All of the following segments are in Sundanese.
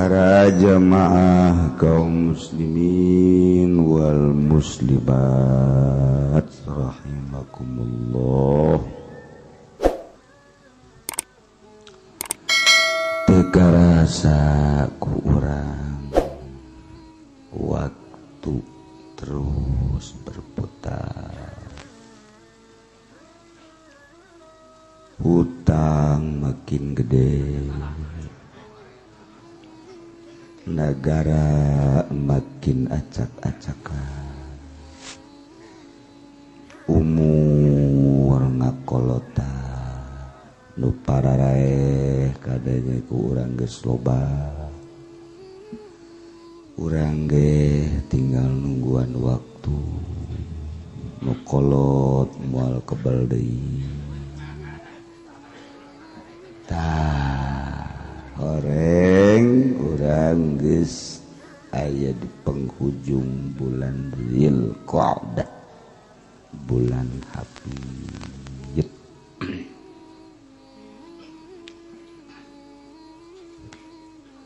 Para jamaah kaum muslimin wal muslimat rahimakumullah. Teu karasa ku urang waktu terus berputar. Hutang makin gede, negara makin acak-acakan, umur ngakolota nu pararaeh kadenge ku urang geus loba. Urang ge tinggal nungguan waktu, nu kolot moal kebal deui. Tah horeng urang geus aya di penghujung bulan Dzulqa'dah, bulan Hafid.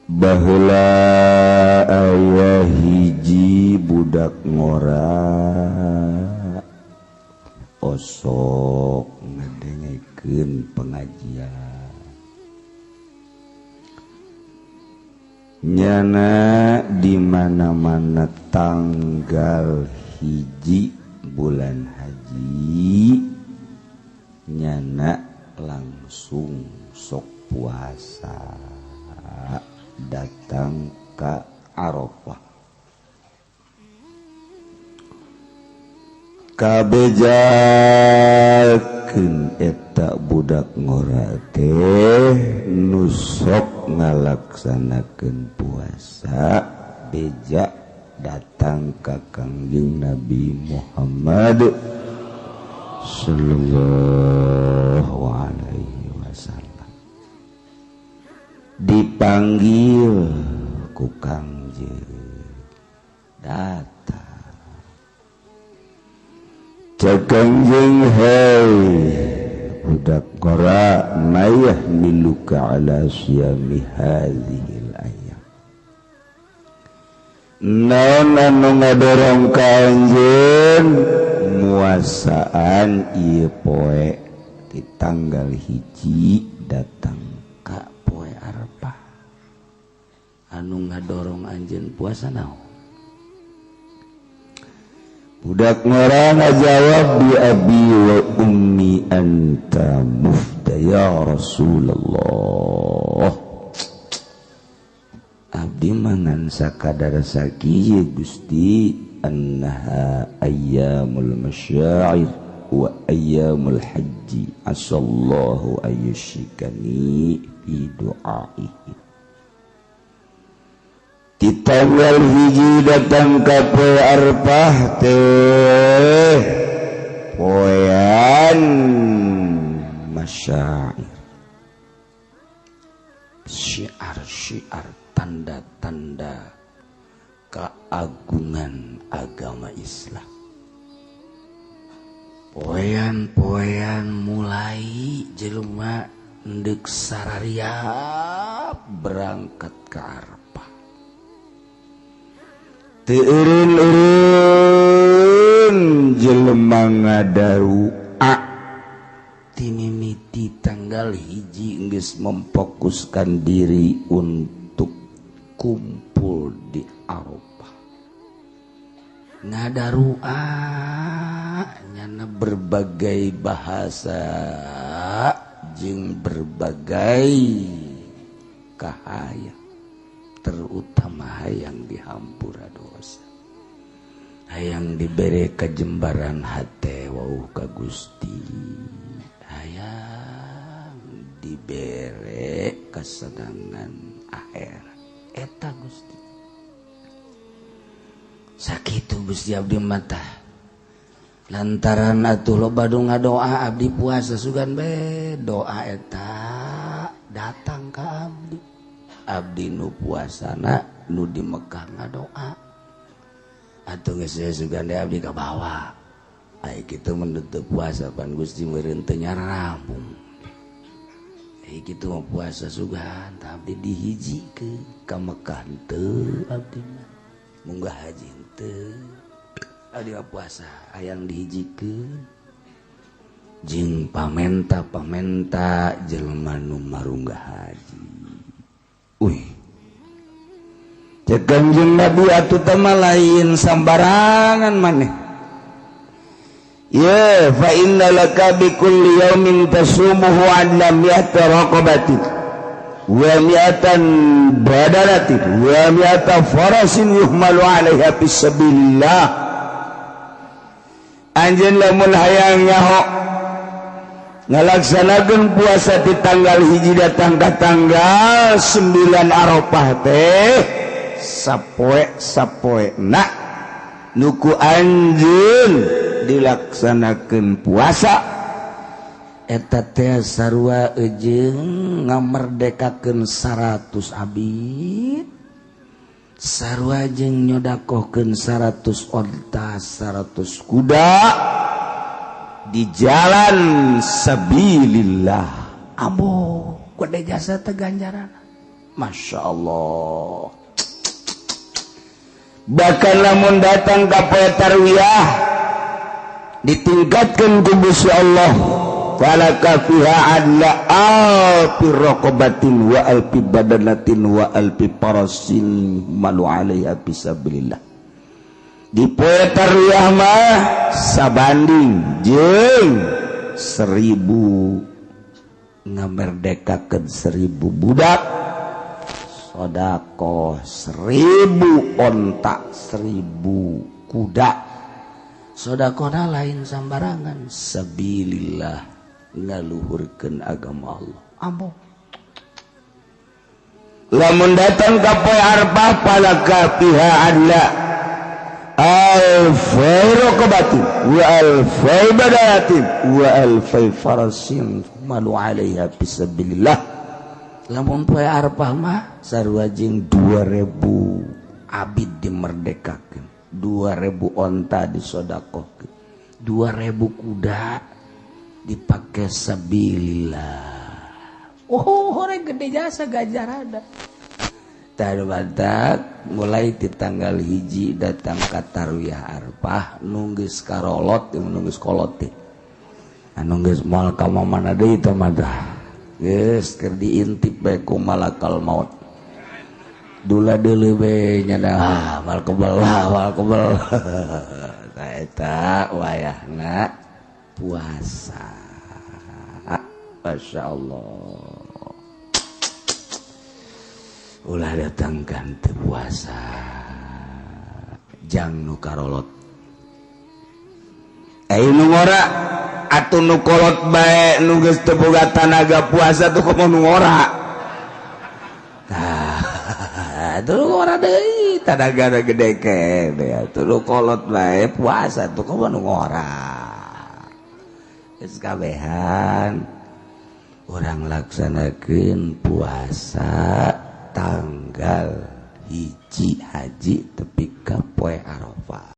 Baheula aya hiji budak ngora osok ngadengekeun pengajian. Nyana di mana-mana tanggal 1 bulan haji nyana langsung sok puasa datang ke Arafah. Kabejakeun eta budak ngora teh nu sok ngalaksanakeun puasa beja datang ka Kangjeng Nabi Muhammad sallallahu alaihi wasallam. Dipanggil ku Kangjeng, datang. Cek Kangjeng, hei budak ngora, mayah miluka ala siyami hadhil ayam. Naon anu ngadorong ka anjeun muasaan ieu poe di tanggal 1 datang ka poe Arafah. Anu ngadorong anjeun puasa naon? Budak ngora ngajawab, bi abi wa ummi anta mufda ya Rasulullah. Abdi mangan sakadar sakieu Gusti, annaha ayyamul masyair wa ayyamul haji, asallahu ayyushikani fi du'aihi. Di tanggal 1 datang ka poe Arafah teh poean masyair, syiar-syiar tanda-tanda keagungan agama Islam. Poean-poean mulai jelema ndek sarariap berangkat ke Arafah. Teu eureun-eureun jelema ngadarua timimiti tanggal 1 geus memfokuskan diri untuk kumpul di Arafah. Ngadarua nyana berbagai bahasa jeung berbagai kahayang, terutama hayang dihampura dosa, hayang dibere kajembaran hate wauh ka Gusti, hayang dibere kesenangan akhirat. Eta Gusti sakitu Gusti abdi mata lantaran atuh loba nu ngadoa abdi puasa sugan be doa eta datang ka abdi. Abdi nu puasana nu di Mekah ngadoa atuh geus sugan de abdi kabawa. Ai kitu mun teu puasa pan Gusti meureun teu nyarampung. Ai Kitu mah puasa sugan abdi dihijikeun ka Mekah teu abdi mah munggah haji teu abdi mah puasa hayang dihijikeun jeung pamenta-pamenta jelema nu marunggah haji. Uih, cek Kanjeng Nabi atuh teh mah lain sambarangan maneh. Ya, fa inna laka bi kulli yaumin tasumuhu adla mi'ata raqabatin wa mi'atan badalatin wa mi'ata farasin yuhmalu 'alaiha fi sabilillah. Anjeun lamun hayang nyaho ngalaksanakeun puasa di tanggal 1 datang ka tanggal 9 Arafah teh sapoe sapoe na nuku anjeun dilaksanakan puasa eta teh sarua jeung ngamerdekakeun 100 abid, sarua jeung nyodakohkeun 100 onta 100 kuda di jalan sabilillah. Ambo gede jasa teh ganjaran, Masya Allah. Bahkan lamun datang ka poe tarwiyah ditingkatkan ku Gusti Allah, falaka fiha adla alfi raqabatin wa alfi badanatin wa alfi parasin malu alaiha fisabilillah. Di poe tarwiyah mah sabanding jeung 1000 ngamerdekakeun 1000 budak, sodakoh 1000 onta 1000 kuda. Sodakohna lain sambarangan, sabilillah ngaluhurkeun agama Allah. Ambo lamun datang ka poe Arafah falaka fiha adla alfai raqabatin wa alfai badalatin wa alfai farasin malu 'alaiha fisabilillah. Lamun poe Arafah mah sarua jeung 2000 abid dimerdekakeun, 2000 onta disodakohkeun, 2000 kuda dipake sabilillah. Oh, hore gede jasa ganjaranna. Tah mulai di tanggal 1 datang ka tarwiyah Arafah nunggeus karolot, nunggeus kolot teh. Anu geus moal ka mana deui teh mah dah. Geus keur diintip bae ku malakal maut. Dula deuleu we nya dah, mal kebel, mal kebel. Tah eta wayahna puasa. Masya Allah. Ulah datangkan teu puasa jang nu karolot. Ai nu ngora atuh nu kolot bae nu geus teu boga tanaga puasa tuh komo nu ngora. Tah, atuh nu ngora deui tanagana gede kene atuh nu kolot bae puasa tuh komo nu ngora. Geus kabehan urang laksanakeun puasa tanggal 1 haji tepi ka poe Arafah.